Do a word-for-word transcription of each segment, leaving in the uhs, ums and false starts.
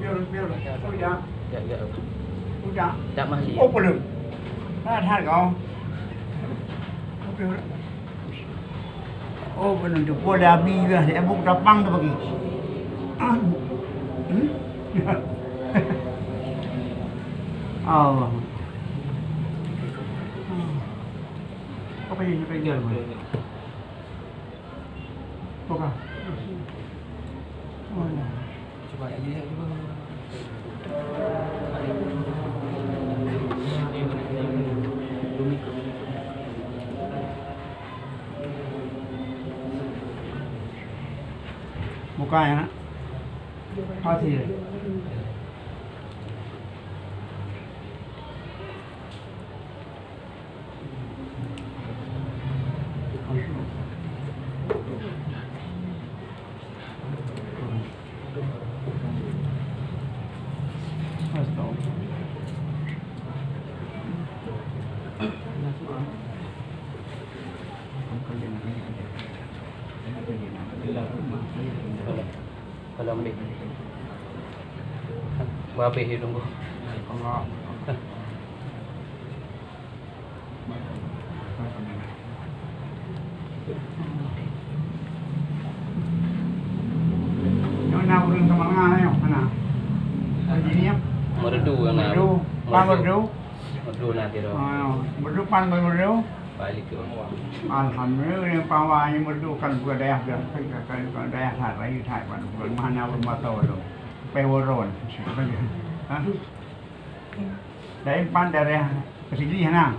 Biar, biar. Udah. Ya, ya. Udah. Tak mahli. Oh, belum. Nah, dah kau. Oke. Oh, belum tu. Boleh habis juga. Saya buka tapang tu pagi. Hmm? Allah. Apa yang saya pegang? Buka. Oh, ya. Cuba lihat juga. Buka ya, nak? Kasih. Kalau ambil. Berhabis dia tunggu. Nyoe na ureueng Samalanga nyoe, hana. Ureueng sini ya? Meureudu na. Meureudu. Pan Meureudu. Meureudu. Meureudu na tiro. Ah, Meureudu pan Meureudu. Balik tu. Alhamdulillah, ureueng Pawa ni Meureudu kan bukan dayah dia, kan, kan, kan dayah that, rayu that, pan bukan mana ureueng Bato tu. Peworon. Ha? Laén pan daerah Sigli hana?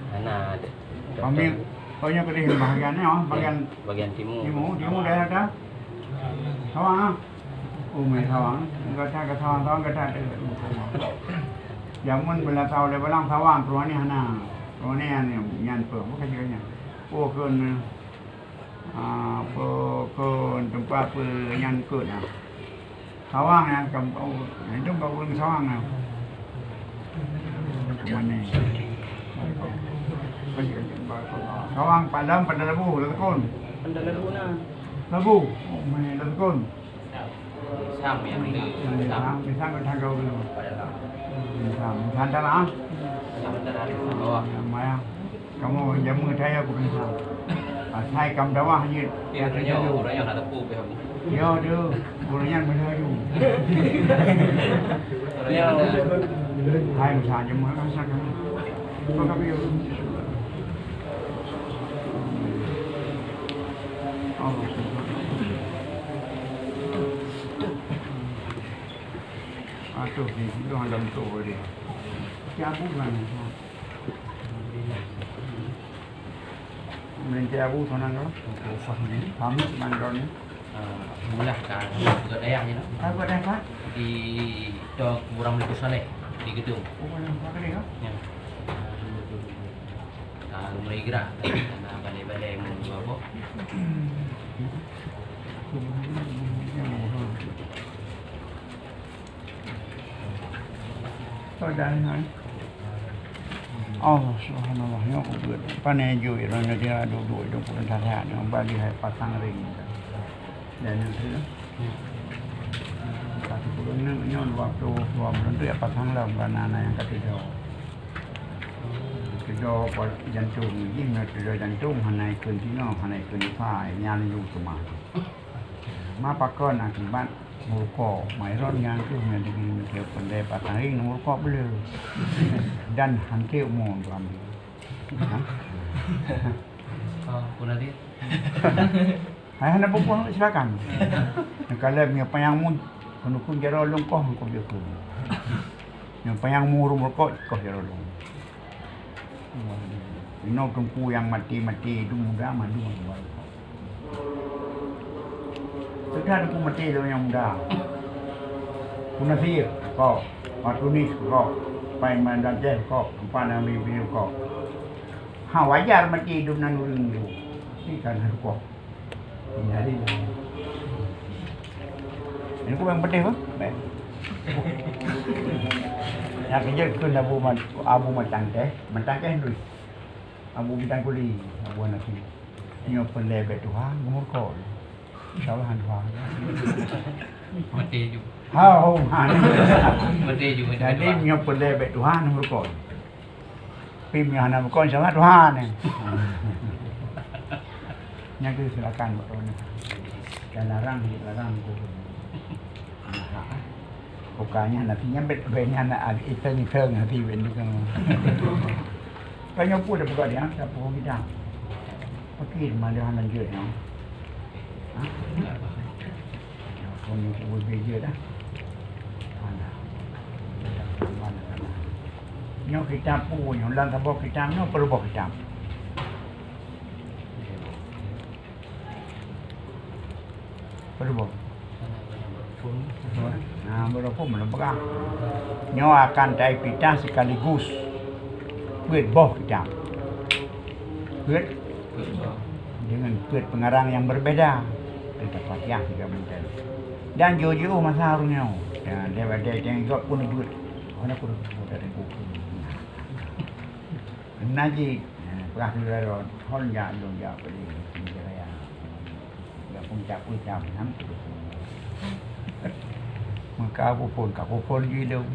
Hana, ada. Kami, oh, nyoe keudeh bahagian nyoe, bahagian bagian timu. Timu, timu daerah dah. Sawang, ah. Oh, mai Sawang. Gata ke Sawang, Sawang gata ada. Jameun bela Sawang, le balang Sawang, keureuah ni hana. Keureuah ni hana, nyan pun, bukan juga nyan. Oh, kena. Ah, peue kheun teumpat peue nyan kheun, ah. Sawang nyan, kam-, oh, nyan tu bak ureueng Sawang nyan. Mana? Sawang padam, padam labu, latekon. Padam labu na. Labu. Oh, mana latekon? Sam yang di Sam, di Sam, di Sam kau dulu. Di Sam, di Sam tanah. Sam tanah di bawah. Yang mana? Kamoe jameun that ya, ku peugah. Asai kam dawah jeuet. Ya, ureueng nyoe, ureueng nyoe hana teupeu pih. Ya, tu. Ureueng nyan beuna ju. Ureueng nyan ada. Hai, masa jameun kan, masa kami. Apa kami? Allah. Atuh, di situ ada betul dia. Siapa mana? Meulintèe Abu Sonan tu? Upah ni. Pamit mandor ni. Ah, mula ka buat dayah ni, no? Ah, buat dayah, Pak? Di Tok Burang Meliku Saleh, di Gedong. Oh, buat dayah, Pak, tadi, no? Ya. Ah, mulai gerak. Karena balai-balai mau apa? Padahai Allah, subhanallah, nyoe keubeut. Pane jeuet ureueng nyoe dia duek-duek itu pun that-that nyoe bagi hai pasang ring. Dan itu, tapi pun nyoe waktu dua bulan tu ya pasang lah, bukan anak yang ketiga. Ketiga jantung, jih ketiga jantung, hana ikut tino, hana ikut nifah, nyali lu semua. Ma pakon akibat murko, mairon nyan kheueh nyang jigini meusé pandai patang ring murko beu le. Dan hanté umu tu ambi. Ha? Oh, pun ada. Hai hana peue-peue, silakan. Kalau nyoe panyang mu, keuneukun jaroe lôn koh, engkau biar keu. Nyoe panyang mu ureueng murko, koh jaroe lôn. Inoe teungku nyang maté-maté itu muda mandum. Teuka teungku maté lôn nyang muda. Ku Nasir, kok. Pak Tunis, kok. Pai Mandan Aceh, kok. Empat Nabi Biru, kok. Ha, wajar maté hidup nan ureueng tu. Ni kan harus kok. Jadi, ini ku yang pedih, Bang. Baik. Nyang keujeuet kheun Abu Ma-, Abu Matang teh, Matang teh lui. Abu Bintang Kuli, Abu Hanafi. Nyoe peureulèe bèk tuha, geumurko. Insyaallah han tuha. Maté ju. Ha, ho, ha. Maté ju. Jadi, nyoe peureulèe bèk tuha neumeurukoe. Tapi meunyoe hana bukon, insya Allah Tuhan, eh. Nyan keuh silakan buat kawan. Dan larang, larang tu. Bukannya nanti nyambit, bukannya nak ada iteng-iteng nanti benda tu. Kan nyoe pun dah buka dia, tak apa kita. Okey, malah lanjut, ya. Ha? Phôn nyoe beubeda dah. Mana? Mana, mana? Nyoe kitab peue nyoe? Lam saboh kitab nyoe, peue boh kitab? Peue boh? Nah, baru pun belum pegang. Nyoe akan taipitah sekaligus peuet boh kitab. Peuet dengan peuet pengarang yang berbeda. Kita Fatihah juga mungkin. Dan jiôh-jiôh masa harus nyoe. Ya, daripada yang ikut pun buat. Mana pun buat dari buku. Naji, eh, peugah tu lôn, hon jak, lôn jak beli, beli raya. Ya pun jak pun jak, nam tu. Maka aku pun, aku pun di lôn.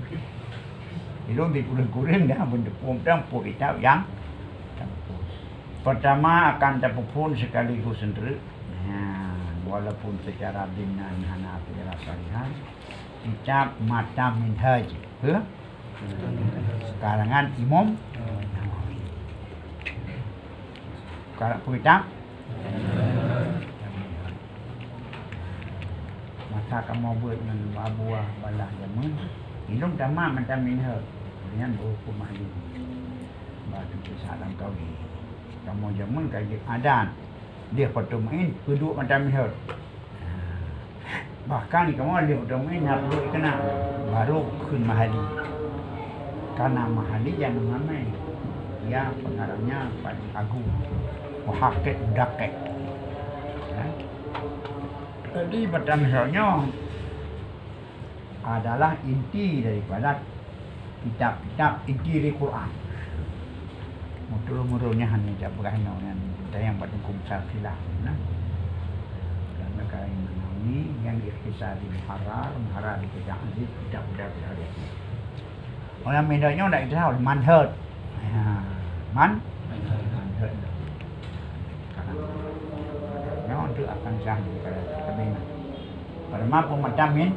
Di lôn di kurang-kurang dah, pun tepung, dan pun kitab yang Pertama akan tapeuphon sekaligus sendiri. Nah, walaupun secara dinan hana adalah salihan, kitab Matan Minhaj, ke? Karangan Imam Nawawi. Kalau kitab masa kamoe buet ngon Abu Balah jameun, ilôn tamat Matan Minhaj. Nyan baru peumahlum. Bak teupeu salam kawin. Kamoe jameun ka jeuet adan. Dia Fatul Muin peuduek Matan Minhaj. Bahkan di kamoe lheueh Fatul Muin na peuduek keunan. Baru kheun Mahali. Karena Mahali nyang ramai. Dia pengarangnya paling agung. Muhakik mudakik. Ya. Jadi Matan Minhaj nyoe adalah inti daripada kitab-kitab inti dari Quran. Meuturun-murun nyan hana jak peugah inoe nyan tayang bak Teungku Besar Khilaf, nah. Karena kalau Imam Nawawi yang ikhtisar di Muharrar, Muharrar di Kitab Aziz, kitab-kitab dari Orang Minhaj nyoe nak ikhtisar Manhaj. Ha, man? Manhaj. Nyoe tu akan sah di kata kata Pada ma pun Matan Min,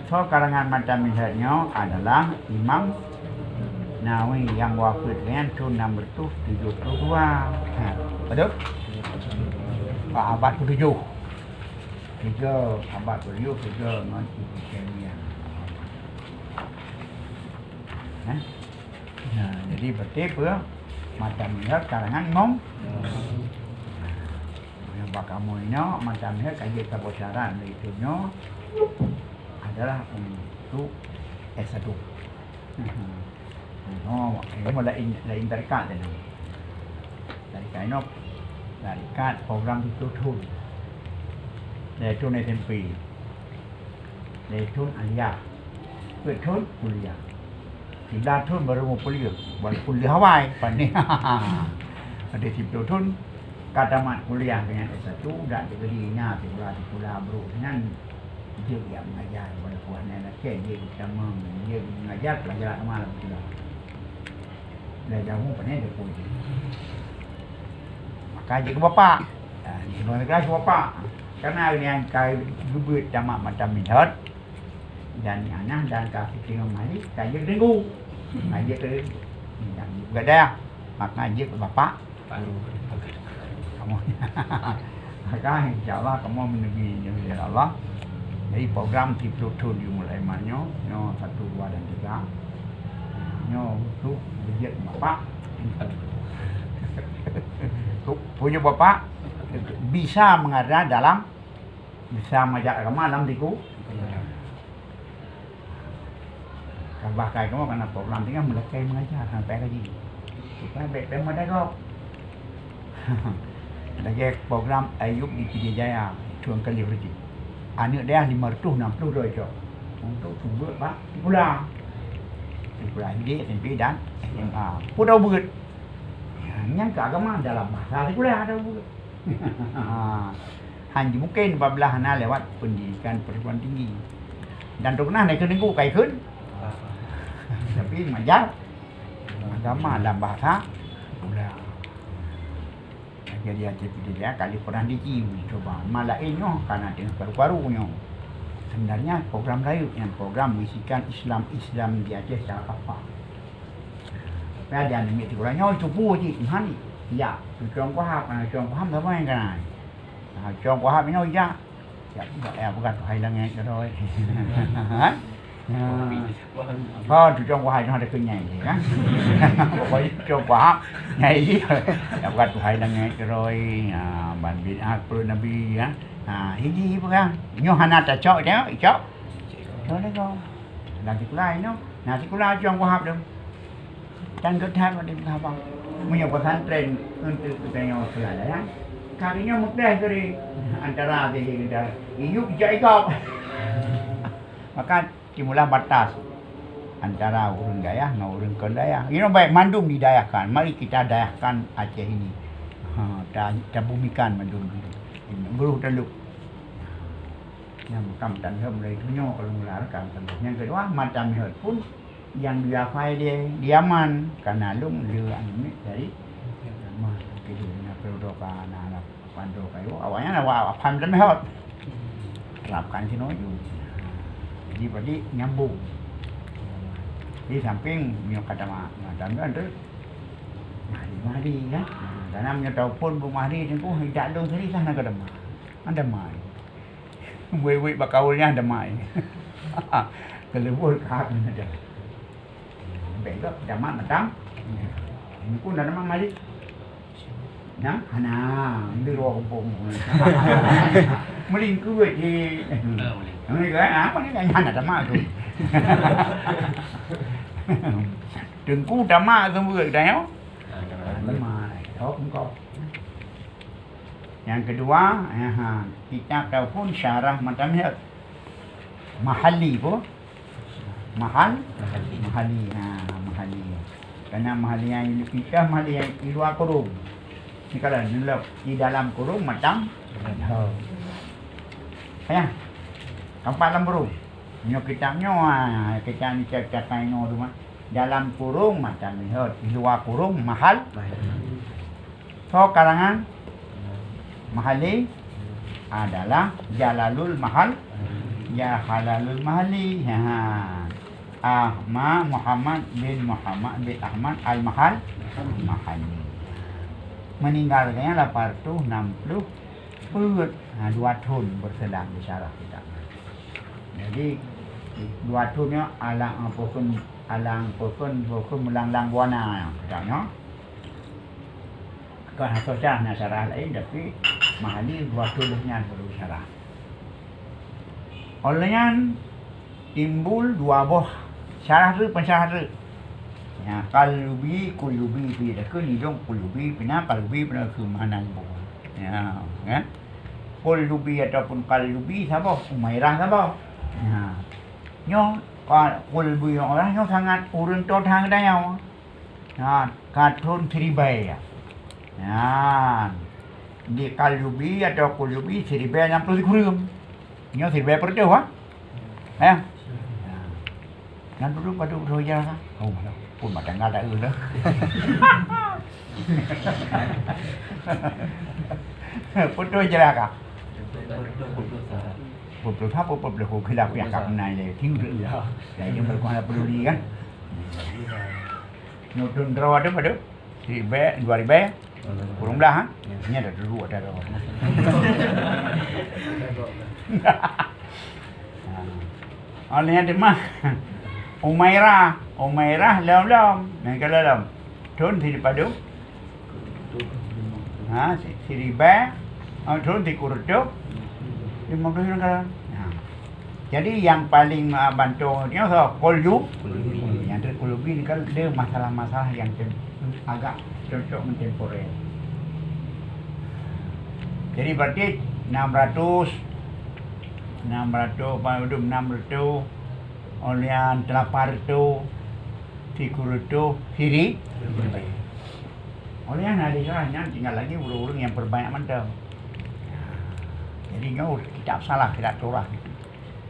soe karangan Matan Minhaj nyoe adalah Imam Nawawi nyang wafeuet nyan thon enam ratus tujuh puluh dua. Ha, betul? Ba abad ketujuh. Tiga abad ketujuh, tiga ngon Ibnu Taimiyah. Ha? Nah, jadi berarti apa? Matan Minhaj karangan Imam. Nah, bak kamoe nyoe, Matan Minhaj ka jeuet saboh syarat, iaitu nyoe adalah untuk S satu. Nyoe, nyoe lain, lain tarekat tadi. Tarekat nyoe, tarekat program tujuh thon. Yaitu S M P. Lhèe thon aliyah. Peuet thon kuliah. Siblaih thon baru meukuliah. Walaupun di Hawaii, pane. Ada siplôh thon ka tamat kuliah dengan S satu, dak degree na sikula-sikula brôk nyan. Jeuet jak mengajar, walaupun hana lakèe, jeuet tamong, jeuet mengajar pelajaran agama dalam sikula. Dah jauh pane depan. Maka jeuet keu bapak. Ah, jeuet keu bapak. Karena nyan ka geubeuet tamat Matan Minhaj. Dan anak dan ka siti ngon Malik, ka jeuet keu Teungku. Ka jeuet keu, dan gadah. Maka jeuet keu bapak. Kamoe. Maka, insya Allah, kamoe meuneubi, insya Allah. Jadi, program siplôh thon dimulai malam nyoe, nyoe satu, dua, dan tiga. Nyoe untuk bejek bapak. Punya bapak bisa mengajar dalam, bisa mengajar agama dalam siku. Ka bahkai kamoe kana program tinggai meulakèe mengajar sampai kaji. Supaya bèk payah meudagoe. Lagèe program Ayub di Pidie Jaya, Tuan Khalil Rejim. Aneuk dayah lima ratus enam puluh droe cok. Untuk subek bak sikula. Sikula S D, S M P dan S M A. Peue dah buet? Nyan keu agama dalam bahasa sikula dah buet. Ha. Mungkin bablah na lewat pendidikan perguruan tinggi. Dan tu pernah naik ke nenggu kai kun. Tapi mengajar agama dalam bahasa pula. Jadi Aceh Pidie Jaya kali pernah dici cuba. Malaén nyoh karena dengan karu-karu nyoh. Sebenarnya program rayeuk yang program mengisikan Islam-Islam di Aceh secara kafah. Tapi ada yang demi tiga nyoh cupu cik, hani. Ya, cucong kuhap, cucong kuhap sama yang kena. Ha, cucong kuhap nyoh ya. Ya, ya bukan Tuhan langit keudroe. Ha? Ha, cucong kuhap nyoh ada kenyai kan. Pokoknya cucong kuhap nyai. Ya bukan Tuhan langit keudroe. Ha, ban bid'ah perut Nabi ya. Ha, ini bukan. Nyoh hana tacok dia, icok. Cok lego. Lagi pula nyoh. Nah, sikula cucong kuhap tu. Dan geutanyoe di Sabang. Meunyoe pesantren untuk geutanyoe seulala, ya. Kami nyoe meukreh keu antara diri kita. Iyup jak ikop. Maka timbullah batas antara ureuëng dayah ngon ureuëng kon dayah. Inoe baik mandum didayahkan. Mari kita dayahkan Aceh ini. Ha, ta-, tabumikan mandum. Beruh teluk. Nyang makam tanheuet mulai dunia kalau mula rakam tanheuet. Yang kedua, mata mihot pun yang dia fai dia diaman karena lung dia anu dari Yaman. Gitu, na perlu doka, na, na pandu kayu. Awaknya na wa apa mata mihot. Terapkan sini ju. Jadi berarti nyambung. Di samping nyoh kata ma-, mata mihot tu Mahdi, Mahdi kan. Karena meunyoe tahu pun bu Mahdi ni ku tidak dong sini sana ke demak. Ada mai. Wék-wék bak kaul nyan damai. Keuleubur ka keuneuk dah. Bèk gop damat matang. Ini pun dah damat malik. Nah, hana, di ruang kumpung. Melingkut di. Melingkut, ah, apa ni kan hana damat tu. Teungku damat tu buat dah ya. Damat. Kau engkau. Yang kedua, aha, kitab ataupun syarah matan Mahalli pun. Mahal? Mahalli. Mahalli. Ha, Mahalli. Karena Mahalli yang di kita, Mahalli yang di luar kurung. Ni kalau di dalam, di dalam kurung matan. Ha. Ya. Keempat dalam kurung. Nyoe kitab nyoe, ha, kitab ni cak-cak kain nyoe tu mah. Dalam kurung matan Mahalli, di luar kurung Mahal. Soe karangan Mahalli adalah Jalalul Mahal, Jalalul Mahalli. Ha. Ahmad Muhammad bin Muhammad bin Ahmad Al-Mahal, Mahalli. Meninggal dunia lapan ratus enam puluh peuet, ha, dua thon berselang di syarah kitab. Jadi, dua thon nyoe alang pokon, alang pokon, pokon melang-lang buana nyoe kitab nyoe. Kon hana syarah, na syarah laén, tapi Mahalli dua thon lheueh nyan baru syarah. Óh lheueh nyan timbul dua boh syarah treuk, peusyarah treuk. Ya, Qalubi, Qulubi, pi dah keu nidong Qulubi, pina Qalubi, pina keu mana boh. Ya, kan? Qulubi ataupun Qalubi saboh, Umairah saboh. Ya. Nyoe, Qa-, Qulubi orang nyoe sangat ureuëng toh thang geutanyoe. Ha, ka thon siribèe ya. Nyan. Di Qalubi atau Qulubi siribèe enam puluh sikureueng. Nyoe siribèe peureutôh, ha? Eh? Nan dulu pada udah jalan, ha? Oh, malah pun mak tangga tak ada. Putus jalan, ha? Putus apa? Putus khilaf ya, kat mana dia? Tinggi dia. Jadi, dia berkuasa peduli, kan? Nyoe thon droe tu padum? Siribèe, dua ribèe? Kureueng blah, ha? Nyan dah dulu ada droe. Ha. Oleh nyan teuma Umairah, Umairah lom-lom. Nyan ka lom. Thon siribèe padum? Ha, si-, siribèe, ha, thon sikureueng reutôh limong ploh lhèe ka lom. Ha. Jadi, nyang paleng, ah, bantu nyoe soe? Qulubi. Qulubi. Nyang treuk Qulubi ni kan ada masalah-masalah yang tem-, agak cocok ngon temporer. Jadi, berarti enam ratus, enam ratus, padum enam ratus, óh lheueh nyan lapan ratus, sikureueng reutôh, siri-, siribèe. Óh lheueh nyan, di sana nyan tinggal lagi ureuëng-ureuëng nyang peubanyak mantong. Jadi nyoe kitab salah, kitab Torah.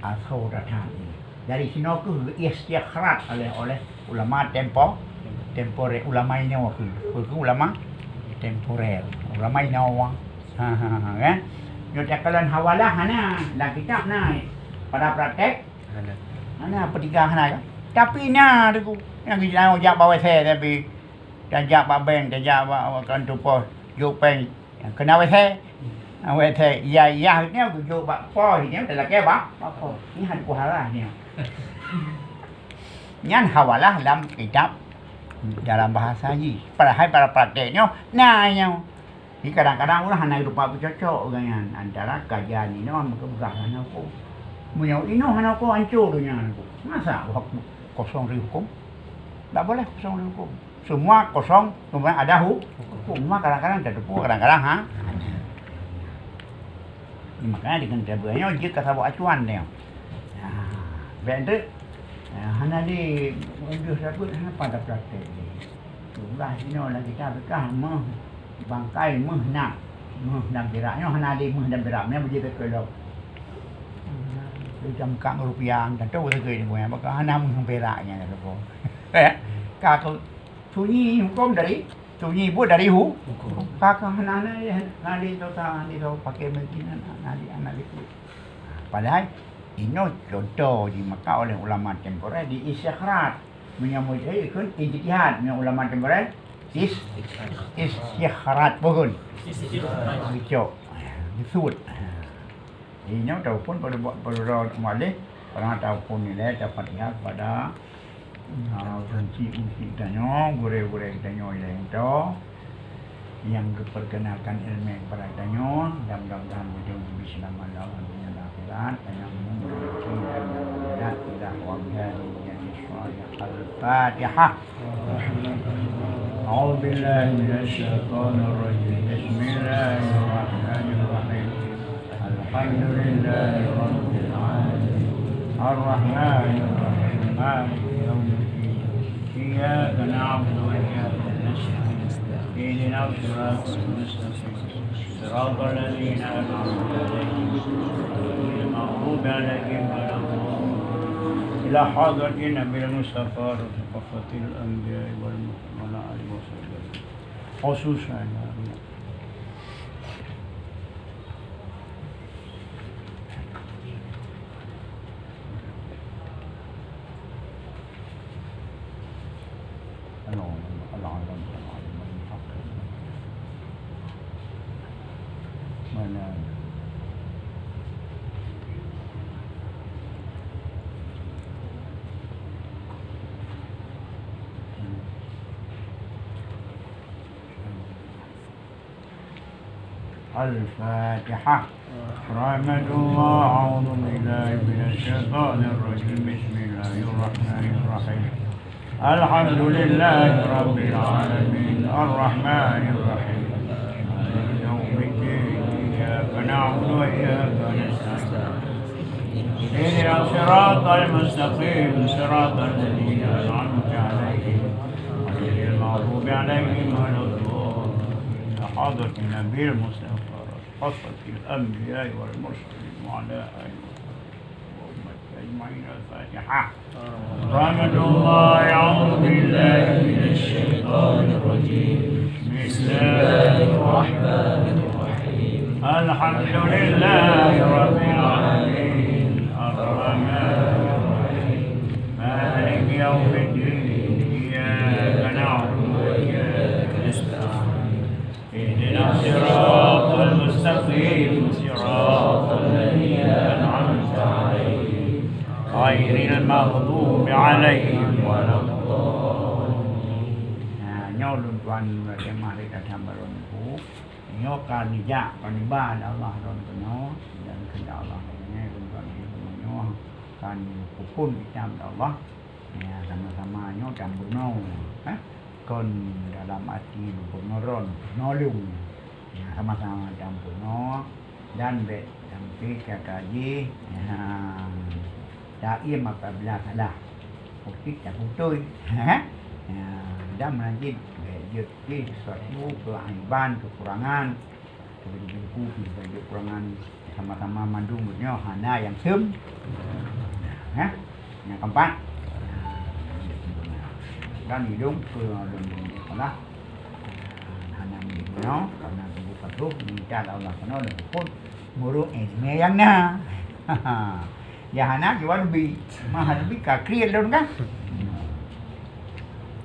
Asoe that-that nyoe. Dari sinoe keuh geu-istikhraj oleh, oleh ulama tempo, temporer, ulama inoe keuh. Keuh ulama temporer, ulama inoe. Ha, ha, ha, kan? Nyoe takalon hawalah hana, lam kitab na. Pada praktek hana. Hana, peutika hana, kan? Tapi na, Teungku. Nyang geujak bak W C, tapi tajak bak bank, tajak bak, bak kantor pos, jok péng. Nyang keunan W C. Nyang W C, ya, ya, nyoe geujok bak pos, nyoe talakée bak, bak pos. Nyan hana kuhara nyoe. Nyan hawalah lam kitab dalam bahasa jih. Padahai pada praktek nyoe, na nyoe. Jadi kadang-kadang ureueng hana rupa beucocok ureueng nyan antara kajan inoe meukeubah hana huköm. Meunyoe inoe hana huköm, ancô donya nyan. Masa kosong dari huköm? Tak boleh kosong dari huköm. Semua kosong, semua ada hu-, huköm. Cuma kadang-kadang tateupeue, kadang-kadang ha. Makanya dengan tabeuh nyoe jeuet ka saboh acuan nyoe. Nah, bèk enteuk. Nah, hana lé meunyoe sabeut hana pada praktek lé. Tugaih jinoe lam kitab kah meuh bangkai meuh na. Meuh dan pirak nyoe hana lé meuh dan pirak, meuh beujeuet keu lom. Macam kak rupiah, tentu beutôi ni bukan, maka hana meuh pirak nyan tu. Ya. Ka aku sunyi huköm dari, sunyi buet dari hu-, huköm. Ka, ka hana, hana, hana di tota, di tota pakai mungkin hana, hana di, hana di. Padahai inoe contoh jimeukat oleh ulama temporer di istikhraj. Meunyoe mujtahid ikheun ijtihad, meunyoe ulama temporer is-, istikhraj, bukan? Dicok, disut. Inyoe taupun pada buat pada mualif, pernah taupun nilai, tafatihah pada, ah, kunci-kunci tanyoe, gurée-gurée tanyoe ilée nyoe. Nyang geupeurkenalkan ileumèe kepada geutanyoe, dan mudah-mudahan ujong jih seulamat dalam donya dan akhirat. Al-Fatihah. أعوذ بالله من الشيطان الرجيم. بسم الله الرحمن الرحيم. الحمد لله رب العالمين. الرحمن الرحيم. مالك يوم الدين. إياك نعبد وإياك نستعين. اهدنا الصراط المستقيم. صراط الذين أنعمت عليهم غير المغضوب عليهم ولا الضالين. إلى حضرة النبي المصطفى وصفة الأنبياء والمرسلين وعلى آله وصحبه. خصوصا الفاتحة. رحمة الله. أعوذ بالله من الشيطان الرجيم. بسم الله الرحمن الرحيم. الحمد لله رب العالمين. الرحمن الرحيم. مالك يوم الدين. إياك نعبد وإياك نستعين. اهدنا الصراط المستقيم. صراط الذين أنعمت عليهم غير المغضوب عليهم ولا الضالين. حضرة النبي المصطفى، خاصة الأنبياء والمرسلين وعلى آله وصحبه أجمعين. الفاتحة. رحمة الله. أعوذ بالله من الشيطان الرجيم. بسم الله الرحمن الرحيم. الحمد لله رب العالمين. الرحمن الرحيم. مالك يوم الدين. إياك نعبد وإياك نستعين. اهدنا الصراط المستقيم. صراط الذين أنعمت عليهم. غير المغضوب عليهم ولا الضالين. Nah, nyoe lôn tuan jeumaáh di dalam barô niku. Nyoe ka neujak, ka neuba lé Allah lôn keunoe, dan keuheundak Allah lôn nyoe, lôn tuan nyoe ka neuphon kitab lé Allah. Ya, sama-sama nyoe dan bunoe, eh, kon dalam arti bunoe ron, nolong. Ya, sama-sama dan bunoe dan bèk sampai ka kaji, ya, taim apabila salah. Putih tak putui. Ya, dan meunajih bèk jeuet pih sesuatu keuaiban, kekurangan. Tapi di buku pih bèk jeuet kekurangan. Ya, Sama-sama mandum buet nyoe hana nyang seum. Ya. Nyang keempat. Dan hidung ke dalam sekolah. Hana meunyoe karena tubuh patuh minta Allah keunoe dan pun muruh ilmu nyang na. Ya hana kiban bi. Mah bi ka kriet lôn kan.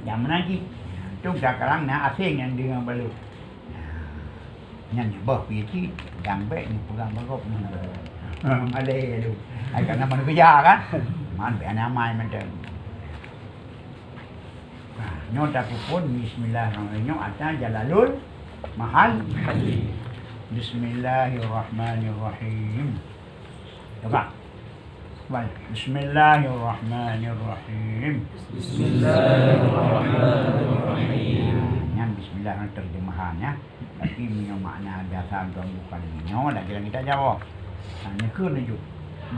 Nyang meunan cit. Tung sekarang na asing nyang deungoe balu. Nyan nyoe boh pih cit, dang bék neupeugah bagob nyan. Malée lom. Ai kana manusia kan? Man bék hana amai mantong. Nah, nyoe tapeuphon bismillahirrahmanirrahim. Nyoe ata Jalalul Mahal. Bismillahirrahmanirrahim. Coba. Baik. Bismillahirrahmanirrahim. Bismillahirrahmanirrahim. Nah, nyan bismillah terjemahan ya. Tapi meunyoe makna dasar tuan bukan nyoe, lagi-lagi tak jawab. Nah, nyoe keuh neuju.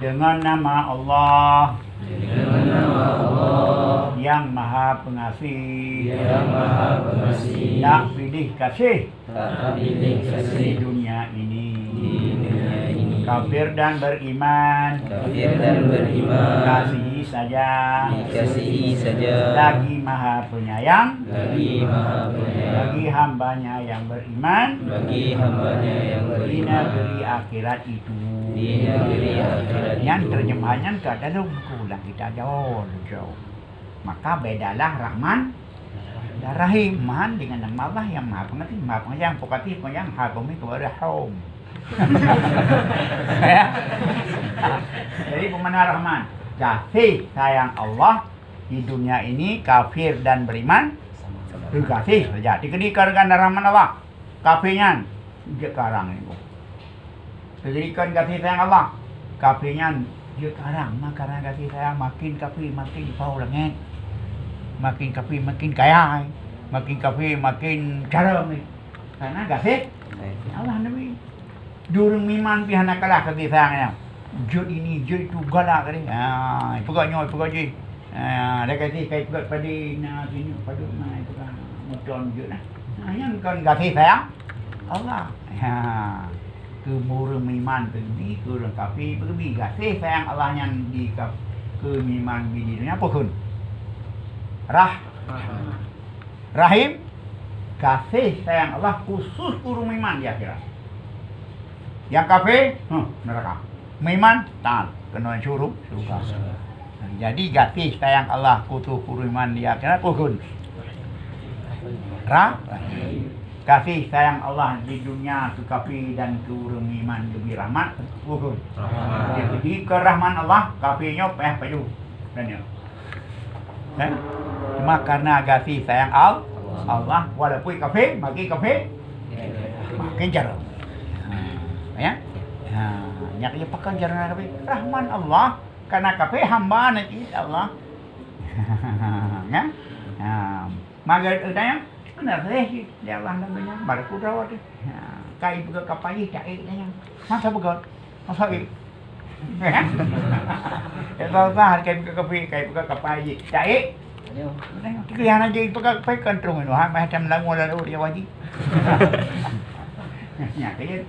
Dengan nama Allah. Dengan nama Allah. Yang Maha Pengasih. Yang Maha Pengasih. Tak pilih kasih. Tak pilih kasih. Di dunia ini. Di dunia ini. Kafir dan beriman. Kafir dan beriman. Kasihi saja. Dikasihi saja. Lagi Maha Penyayang. Lagi Maha Penyayang. Bagi hambanya yang beriman. Bagi hambanya yang beriman. Di negeri akhirat itu. Di negeri akhirat itu. Nyan terjemahan nyan ka dalam buku lah kita jawab. Maka bedalah Rahman dan Rahim. Man dengan nama Allah yang Maha Pengasih, Maha Penyayang, Penyayang, Penyayang, Maha Pemilih kepada Hom. Ya. Jadi pemakna Rahman, kasih sayang Allah di dunia ini kafir dan beriman terkasih saja. Dikedekan dengan rahman Allah, kafir nyan jeuet karang ni. Diberikan kasih sayang Allah. Kafir nyan jeuet karang, maka karena kasih sayang makin kafir makin paoh langét. Makin kafir makin kaya, makin kafir makin carông. Karena kasih Allah Nabi. Di ureuëng meuiman pih hana kalah kasih sayang nyan. Jeuet ini, jeuet itu galak tadi. Ha, peugah nyoe, peugah jih. Ha, dah kasih kai peugah padi na sini, padi na itu kan. Muton jeuet nah. Nah, nyan kon kasih sayang Allah. Ha. Keu ureuëng meuiman peugeubi, keu ureuëng kafé peugeubi. Kasih sayang Allah nyan di kaf-, keu meuiman bi di dunia apa kheun? Rah. Rahim, kasih sayang Allah khusus keu ureuëng meuiman di akhirat. Nyang kafé, huh, neraka. Meuiman, taat, keunoe syuru-, syurga. Jadi kasih sayang Allah khusus keu ureuëng meuiman di akhirat apa kheun? Ra-, rahim. Kasih sayang Allah di dunia keu kafé dan keu ureuëng meuiman geubri rahmat, apa kheun? Rahmat. Jadi keu rahmat Allah, kafé nyoe payah pajoh. Dan nyoe. Kan? Cuma karena kasih sayang Al-, Allah, walaupun kafé, makin kafé, makin carông. Ha, ya? Ha, nyak je pakon carông kafé. Rahman Allah, karena kafé hamba nanti Allah. Ya? Ha, maka tanya, mana sih di Allah namanya? Baru ku tahu tu. Ha, kai buka kapai tak eh tanya. Masa buka? Masa eh? Ya, tahu kan, kai buka kapai, kai buka kapai je. Tak eh? Aduh. Tiga yang aja buka kapai kan terus tu. Ha, macam lagu lalu dia wajib. Ya, kaya.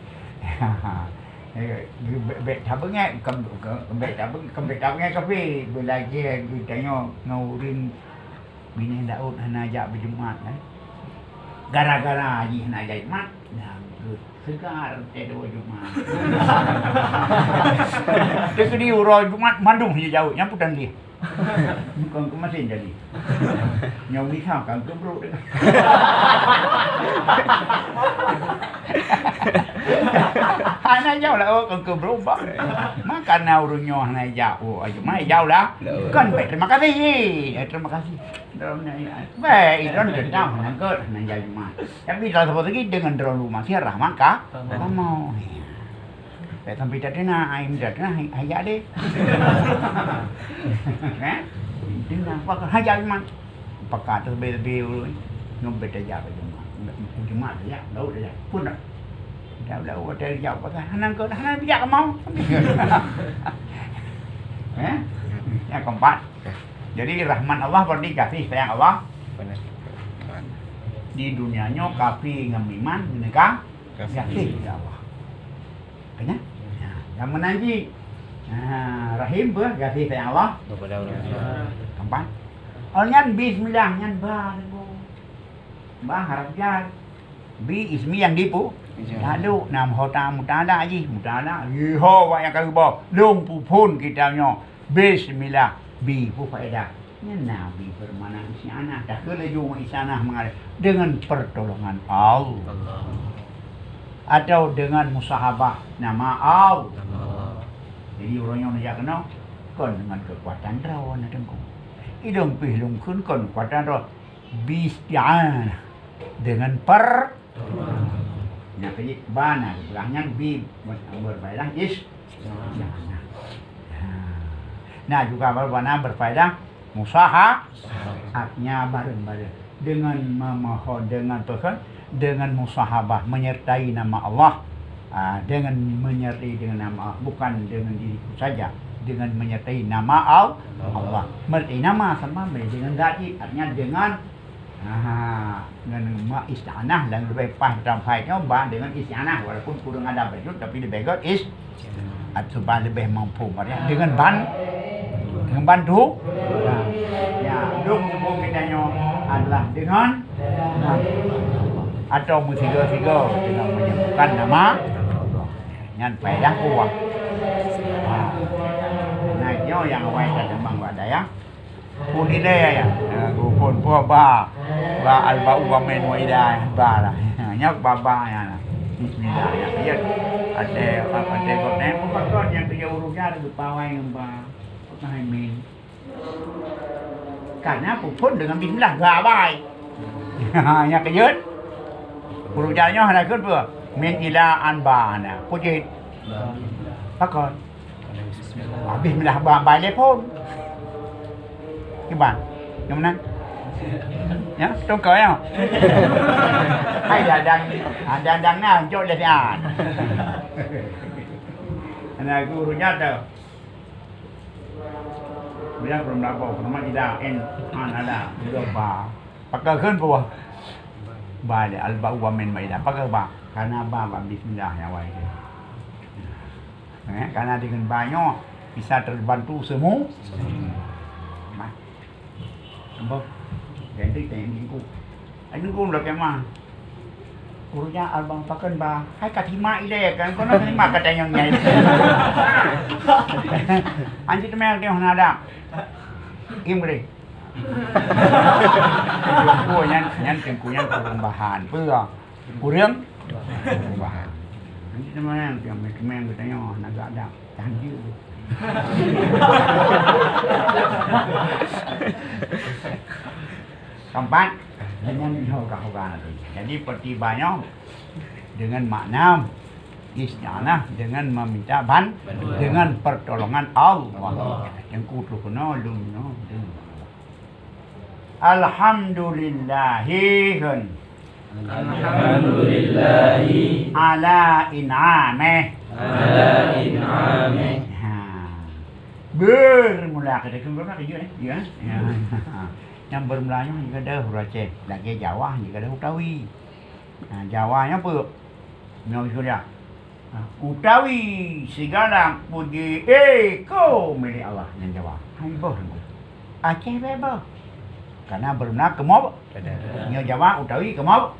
Eh, bek, bek tabengek, kem-, ke-, bek tabeng-, ke-, bek tabengek kafé. Belajar geutanyoe ngon ureuëng Binéh Daud hana jak beujumat, kan? Gara-gara jih hana jak Jumat, nyang geusegar teuh dua Jumat. Teukeudi uroe Jumat mandum jijaweueb, nyan peue tan lé. Bukan keumasin jadi. Nyang bisa kan keubrok teuh. Hana jaweueb lah, oh, kan keubrok, bah. Maka na ureuëng nyoe hana jaweueb, oh, Jumat jaweueb lah. Kan baik, terima kasih. Eh, terima kasih. Droeneuh, ya. Baik, droeneuh teuntang nangkeuet, nang jai Jumat. Tapi droeneuh saboh lagi deungon droeneuh masih rahmat ka? Kamoe. Kamoe. Baik sampai tak dengar, ai minta dengar, hai, hai jak deh. Eh? Dengar, apa kau hai jak Jumat? Pakat tu lebih-lebih urut. Nyoe beda jak ke Jumat. Jumat dah jak, lalu dah jak. Pun dah. Dah, dah, dah, dah jak, apa kau? Nangkeuet, nangkeuet jak kamoe. Eh? Yang keempat. Jadi rahmat Allah berarti kasih sayang Allah. Benar. Di dunia nyoe kafé ngon iman geuneuk ka-, kasih. Kasih Allah. Kan ya? Ya. Sama nanti. Ha, Rahim beuh, gaséh sayang Allah. Kepada orang. Keempat. Oh, nyan bismillah, nyan ba, Teungku. Ba harap jar. Bi ismi nyang dipu. Iya. Lalu, nam ho ta mutala jih, mutala. Iho, wak nyang ka geuboh. Lôn peuphon kitab nyoe. Bismillah. Bi, peue faedah. Nyan Nabi beumakna isti'anah. Takheun laju isti'anah mengalir dengan pertolongan Allah. Allah. Atau dengan musahabah nama Allah. Nama Allah. Jadi, ureueng nyang neujak keunoe, kon dengan kekuatan droe na Teungku. Idong pih lôn kheun kon kekuatan droe. Bisti'anah. Dengan per- Nah, kejit ba na geupeugah nyan bi berfaedah is. Nah. Nah, juga ba na berfaedah musaha-, artinya bareng-bareng. Dengan memohon, dengan pesan, dengan musahabah, menyertai nama Allah. Ah, dengan menyertai dengan nama Allah, bukan dengan diriku saja, dengan menyertai nama Al-, Allah. Menyertai nama sama dengan zat, artinya dengan Aha, ngon ma isti'anah dan leubeh paih dalam hai nyoe ba dengan isti'anah, walaupun kurang ada bacut tapi leubeh göt is-, atau ba leubeh mampu, maksudnya dengan ban-, dengan bantu. Nah, ya, dum hukum kita nyoe adalah dengan atau meusigo-sigo dengan menyebutkan nama Allah. Nyan faedah kuah. Nah, nyoe nyang awai ka teumbang bak dayah. Phôn ilée ya. Ha, geuphôn peue ba. Ba alba'u wa min wa ila ba lah. Nyoe ba ba ya lah. Bismillah ya. Ya. Ada, ada gobnyan pakon nyang keu ureueng nyan geupawai ngon ba. Pakon hai min. Karena peuphôn dengan bismillah gabai. Nyang keujeuet. Ureueng nyan nyoe hana kheun peue. Min ila an ba na. Peue jeuet? Pakon. Ah, bismillah ba, ba lé phôn. Kiban? Nyang meunan? Ya, tungkôi ya. Hai dah dan, ah, dan, dan na jok lé siat. Ana guru nyata. Bila belum lapor, nama ida en an ada, udah ba. Pakon kheun peue? Ba lé, alba'u wa min wa ila. Pakon ba? Karena ba, ba bismillah ya wai. Eh, karena dengan ba nyoe bisa terbantu semu-, semua. Ambo, jadi tanya Teungku. Ai Teungku lagèe ma. Guru nyan abang pakon ba. Hai ka terima ilèe kan, kono terima kata nyang nyai. Anjing teumèe tengok nada. Im boleh. Teungku nyan, nyan Teungku nyan kureueng bahan. Peue? Kureueng bahan. Nanti teuma nyang, nyang meuteumèe geutanyoe hana geuadab. Tahan jeuet. Keempat, dengan hoga-hoga nanti. Jadi, seperti banyak dengan makna isti'anah, dengan meminta ban-, dengan pertolongan Allah. Allah. Yang kutu kena, lun, lun, lun. Alhamdulillahi, kheun. Alhamdulillahi. Ala in'amih. Ala in'amih. Ha. Bermula, kata bermula, kata jeuet, eh? Ya. Ya. Nyang bermula nyoe, jeuet keu ureueng Aceh. Lagèe Jawa, jeuet keu Utawi. Nah, Jawa nyoe peue? Nyoe sudah. Ha, utawi segala puji iko milik Allah, nyan Jawa. Hai boh Teungku. Aceh bèk boh. Karena bermula keumob. Nyoe Jawa utawi keumob.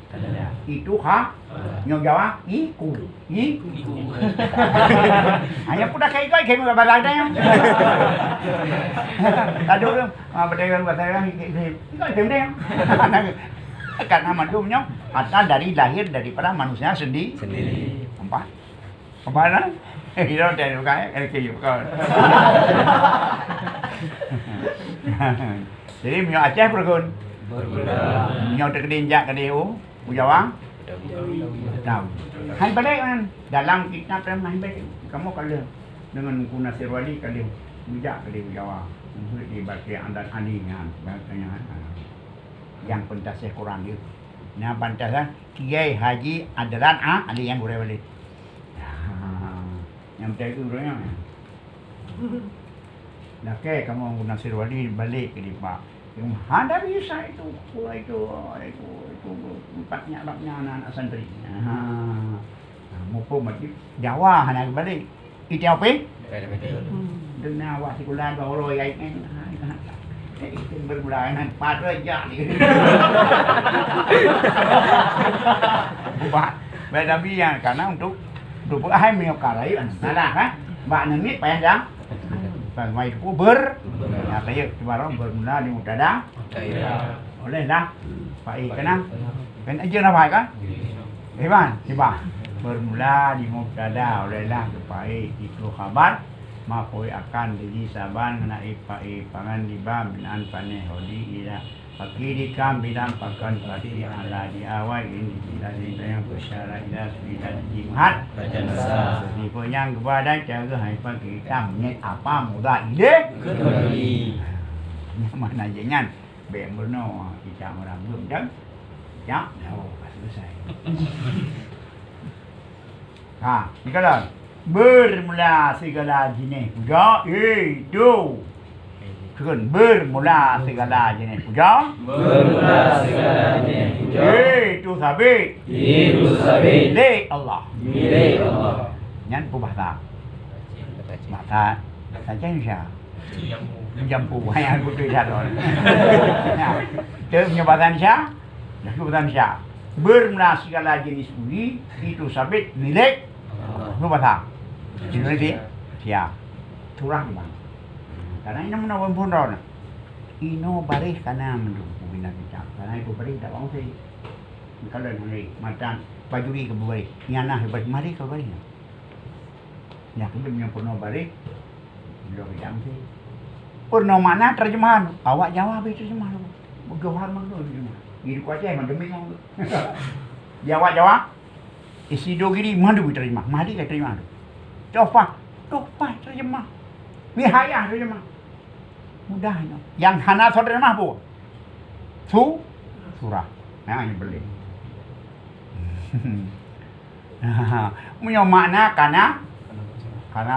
Itu ha. Nyoe Jawa iku. Iku. Hanya pun dah kai-kai, kai muka barang dah. Aduh, ah, betul, betul, betul. Karena mandum nyoe asal dari lahir daripada manusia sendi-, sendiri. Nampak? Apa na? Hidau dan bukan, eh, kayuh kon. Jadi, meunyoe Aceh peue kheun? Meunyoe teukeudeh jak keudeh u, u Jawa? Tahu. Hai balek kan? Dalam kitab dalam hai balek. Kamoe ka lheueh deungon Teungku Nasir Wali ka lheueh meujak keudeh u Jawa. Untuk di Baqi' Adlan Ali nyan, bahasanya, ha. Nyang peuntaséh Quran tu. Nah, peuntaséh Kiai Haji Adlan, ah, Ali nyang gurèe Walid. Nyang teuka ureueng nyan. Lakèe kamoe Teungku Nasir Wali balek keu dipat. Hana bisa itu, itu, itu, itu, itu, tempatnya, tempatnya anak-anak santri. Ha. Nah, muphom bacut Jawa hana balek. Itiau pih? Dena awak sikula dua uroe ya ini. Bermula nan pada jak ni. Buat. Baik Nabi yang karena untuk untuk berahai menyokar ayu salah kan? Bak nengit payah dah. Pas mai itu ber. Ya kayu cuba bermula di mutada. Oleh lah. Pak I kena. Kan aja nak baik kan? Iban, tiba. Bermula di mubtada olehlah kepae itu khabar maf'ul akan diri saban ngena ipa ipangan diba minan paneh hodi ila paki dikam bilang pakan pati ala di awai ini tidak yang bersyarat ila sudah dihat. Di penyang kepada cara hai paki kita menyet apa muda ide. Mana jenyan? Bèk meurunoe, cicak meurambeuet macam, cicak, oh, ka selesai. Ha, dikalon. Bermula segala jenis puja, itu. Kheun, bermula segala jenis puja. Bermula segala jenis puja. Itu sabit. Itu sabit. Milik Allah. Milik Allah. Nyan peubahasa. Bahasa, bahasa Indonesia. Jampu, hai aku tu calon. Nah, tu punya bahasa Indonesia, dah tu bahasa Indonesia. Bermula segala jenis budi itu sabit milik. Tu bahasa Indonesia. Siap. Turang bang. Karena ini mana pun pun dah. Ino baris kana menurut bina kita. Karena itu baris tak bangun sih. Kalau hari matan pajuri ke baris, nyana hebat mari ke baris. Nyak keuneuk nyang peurunoe bareh, lôn ridang cit. Peurunoe makna teurjeumahan, awak Jawa beh teurjeumahan. Johar mandum teurjeumahan. Di Duku Aceh mandum bingung. Di awak Jawa, Isidogiri mandum teurjeumahan. Mahdi ka teurjeumahan tu. Tuhfah, Tuhfah teurjeumahan. Nihayah teurjeumahan. Mudah nyoe. Nyang hana soe teurjeumahan peue? Su-, surah. Nah, nyoe beulit. Meunyoe makna kana, kana